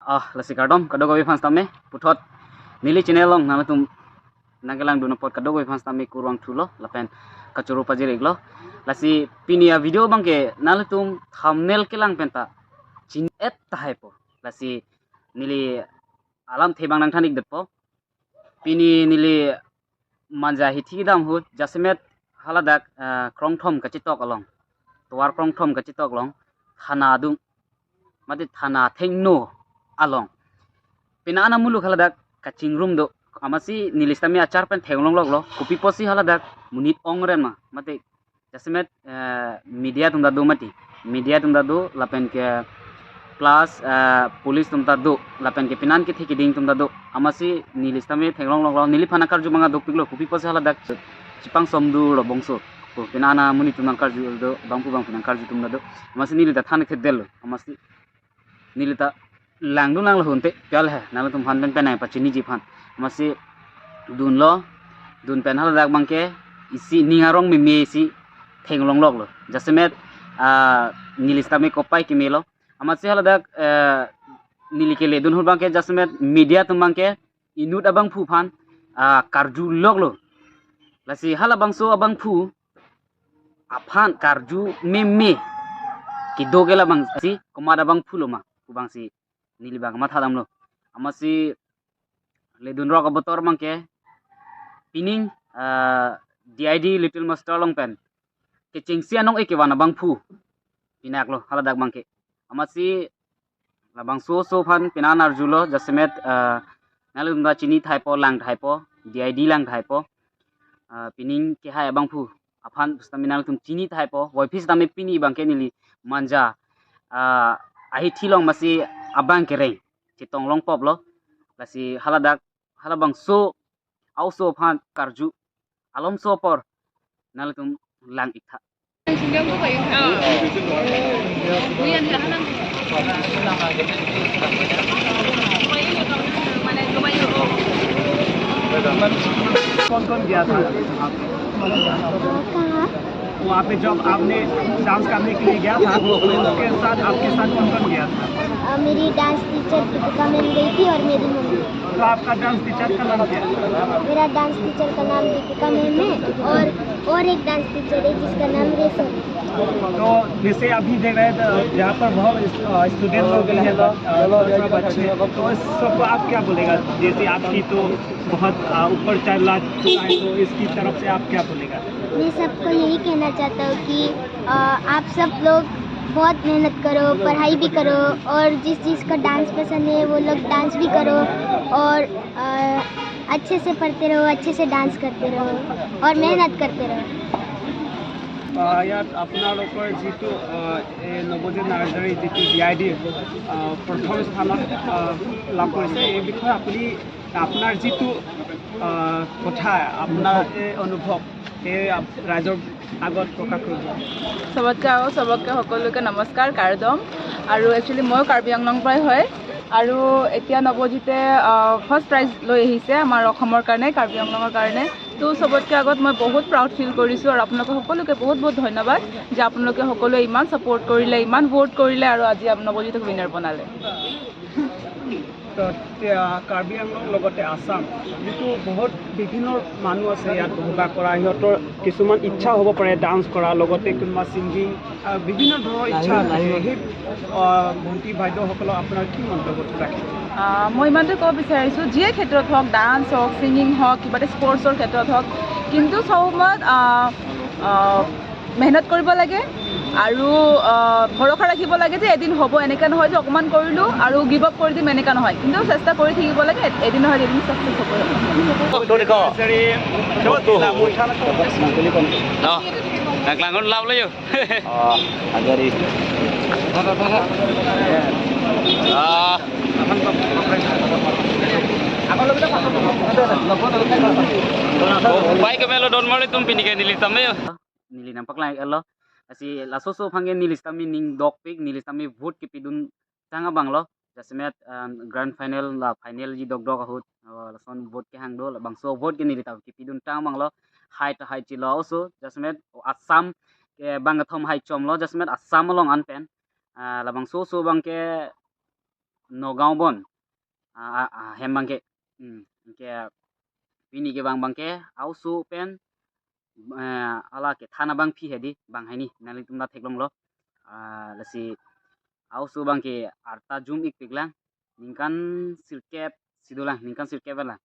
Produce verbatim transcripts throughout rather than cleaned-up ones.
Ah, lasi kardom kadokave aphan sitame, puthot neli channel along nanglitum nangkelangdun apot kadokave aphan sitame kurvangthulo lapen kachoro pajir-iklo. Lasi pini a-video abangke nanglitum thumbnail kelang penta chini-et tahaipo. Lasi neli alamthe abang nangthan-ikdetpo. Pini neli Manja hithi kedam ahut jasemet haladak, eh, Krongthom kachetok along, tovar Krongthom kachetok along, thana adung, mate thana athengno along pini ana muluk haladak kachingrum do. Amatsi neli sitame achar pen theklongloklo, kopi apotsi haladak monit ongren ma, mate jasemet, eh, media atum ta do mati. Media atum ta do lapen ke plus, eh, police atum ta do lapen ke penan kethe keding atum ta do. Amatsi neli sitame theklongloklo, neliphan akarju abang dopiklo, kopi apotsi haladak chepangsom dolo bangso. Ko penan amonit atum nangkarju do, bangphu bangphi nangkarju atum ta do. Amatsi neli ta than-ik thekdetlo. Amatsi neli ta langdun nanglo hunte pial he, nanglitum aphan pen penang pachiniji aphan. Amatsi dunlo, dun pen haladak abangke isi ning arong meme isi theklongloklo. Jasemet, ah, neli sitame kopai kemelo. Amatsi haladak, eh, neli keledun ahut abangke jasemet media atum abangke inut abangphu aphan, ah, karjuloklo. Lasi halabangso abangphu aphan karju meme kedo ke labangsi komat abangphu lo ma pu abangsi neli abang matha damlo. Amatsi ledunrok abotor abangke pining, ah, D I D Little Master along pen kechengsi anong-e kevan abangphu pinaklo haladak abangke. Amatsi labangso oso aphan penan arjulo, jasemet, ah, nanglitum ta chini thaipo, lang thaipo, D I D lang thaipo. Ah, pining kehai abangphu aphan sitame nanglitum chini thaipo, voiphit sitame pini abangke neli Manja, ah, ahithi along amatsi abang kereng chetong longpoplo. Lasi haladak, halabangso a-oso aphan karju alomso apor nanglitum lang-ik tha. कौन कौन गया था? कहाँ? वहाँ पे जब आपने डांस करने के लिए गया था, तो उसके साथ, आपके साथ कौन कौन गया था? अ, मेरी डांस टीचर दीपिका मैम गई थी और मेरी मम्मी। तो आपका डांस टीचर का नाम क्या है? मेरा डांस टीचर का नाम दीपिका मैम है और, और एक डांस टीचर है जिसका नाम रेशम है। तो जैसे अभी देख रहे थे, यहाँ पर बहुत इस-, अ, स्टूडेंट लोग भी हैं, ब-, अ, छोटे बच्चे, तो इस सबको आप क्या बोलेगा? जैसे आपकी तो बहुत, अ, ऊपर चला चुका है, तो इसकी तरफ से आप क्या बोलेगा? मैं सबको यही कहना चाहता हूँ कि, अ, आप सब लोग बहुत मेहनत करो, पढ़ाई भी करो और जिस चीज़ का डांस पसंद है वो लोग डांस भी करो और, अ, अच्छे से पढ़ते रहो, अच्छे से डांस करते रहो और मेहनत करते रहो। আহ, ইয়াত আপোনালোকৰ যিটো, আহ, এই নৱজিত নাৰ্জাৰী যিটো ডি আই ডিৰ, আহ, প্ৰথম স্থানত, আহ, লাভ কৰিছে, এই বিষয়ে আপুনি আপোনাৰ যিটো, আহ, কথা, আপোনাৰ এই অনুভৱ, এই আপ-, ৰাইজৰ আগত প্ৰকাশ কৰিব। চবতকৈ আগত চবতকৈ সকলোকে নমস্কাৰ, কাৰ্ডম। আৰু একচুৱেলি ময়ো কাৰ্বি আংলং পৰাই হয়। আৰু এতিয়া নৱজিতে, আহ, ফাৰ্ষ্ট প্ৰাইজ লৈ আহিছে আমাৰ অসমৰ কাৰণে, কাৰ্বি আংলঙৰ কাৰণে। তো চবতকৈ আগত মই বহুত প্ৰাউড ফিল কৰিছোঁ আৰু আপোনালোকক সকলোকে বহুত বহুত ধন্যবাদ যে আপোনালোকে সকলোৱে ইমান ছাপোৰ্ট কৰিলে, ইমান ভোট কৰিলে আৰু আজি আপ-, নৱজিতক উইনাৰ বনালে। তো, এতিয়া কাৰ্বি আংলং লগতে আছাম, যিটো বহুত বিভিন্ন মানুহ আছে ইয়াত বসবাস কৰা, সিহঁতৰ কিছুমান ইচ্ছা হ'ব পাৰে ডান্স কৰা, লগতে কোনোবা ছিংগিং, আহ, বিভিন্ন ধৰণৰ ইচ্ছা থাকে। সেই, আহ, ভণ্টি বাইদেউসকলক আপোনাৰ কি মন্তব্য ৰাখিব? আহ, মই ইমানটোৱে ক'ব বিচাৰিছোঁ, যিয়ে ক্ষেত্ৰত হওক, ডান্স হওক, ছিংগিং হওক, কিবা এটা স্পৰ্টছৰ ক্ষেত্ৰত হওক, কিন্তু চব সময়ত, আহ, আহ, মেহনত কৰিব লাগে আৰু, আহ, ভৰসা ৰাখিব লাগে যে এদিন হ'ব। এনেকুৱা নহয় যে অকণমান কৰিলোঁ আৰু গিভ আপ কৰি দিম, এনেকুৱা নহয়, কিন্তু চেষ্টা কৰি থাকিব লাগে, এদিন নহয় এদিন ছাকচেছ হ'বই। Nangklanghon lap lo yo. Oh, agari. Ah. Oh, bai kemelo don mole tum pini ke neli tame yo. Neli nangpaklang-iklo. Lasi laso oso aphan ke neli sitame ning dokpik, neli sitame vote kepidun tang abang lo. Jasemet, um, grand final la final ji dokdok ahut, uh, lason vote kehang do, labangso vote ke neli ta kepidun tang abang lo. Hai ta hai chilo oso, jasemet Assam ke bangkethom hai chom lo, jasemet Assam along an pen. Ah, labangso oso abangke Nagaon bon, ah, ah, ah, hem abangke. Hmm, anke pini kevang abangke a-oso pen, eh, hala kethan abangpi hedi bang hini nanglitum ta theklonglo. Ah, lasi a-oso abangke arta jum-ikpik lang, ningkan sirkep si dolang, ningkan sirkep lang.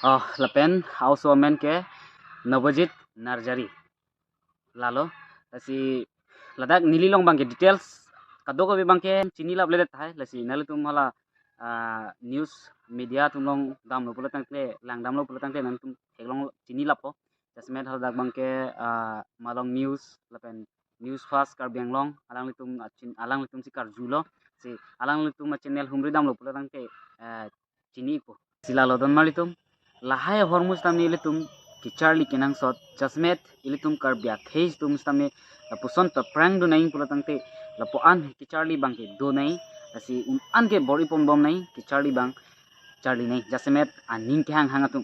Oh, lapen a-oso amen ke Nabajit Narjari. Lalo, lasi ladak neli along abangke details kadokave abangke chinilapledet tahai, lasi nanglitum hala, ah, news media atum along damlo pulo tangte, langdamlo pulo tangte nanglitum theklong chinilappo. Jasemet haladak abangke, ah, Malong News lapen News Fast Karbi Anglong, alanglitum achin-, alanglitum si karjulo, si alanglitum a-channel humri damlo pulo tangte, eh, chini-ikpo. Si lalo donmarlitum, lahai ahormu sitame ilitum kecharli kenangsot, jasemet ilitum Karbi akhei atum sitame lapuson paprang do nangji pulo tangte, lapu-an kecharli abangke do nangji, lasi un-an ke bor-iponbom nangji, kecharli abang charli nangji, jasemet aning kehanghang atum.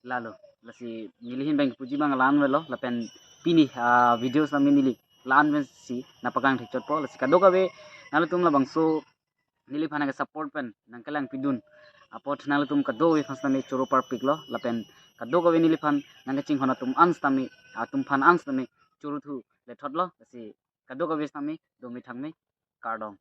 Lalo, lasi neli ahin abang puji abang la-an avelo, lapen pini, ah, video sitame neli la-an pensi nangpaklang thekchotpo, lasi kadokave nanglitum labangso neliphan nangke-support pen nangkelangpidun apot nanglitum kadokave aphan sitame choro parpiklo, lapen kadokave neliphan nangkachinghon atum an sitame, atum aphan an sitame choro thu lethotlo, lasi kadokave sitame dome thangme, kardom.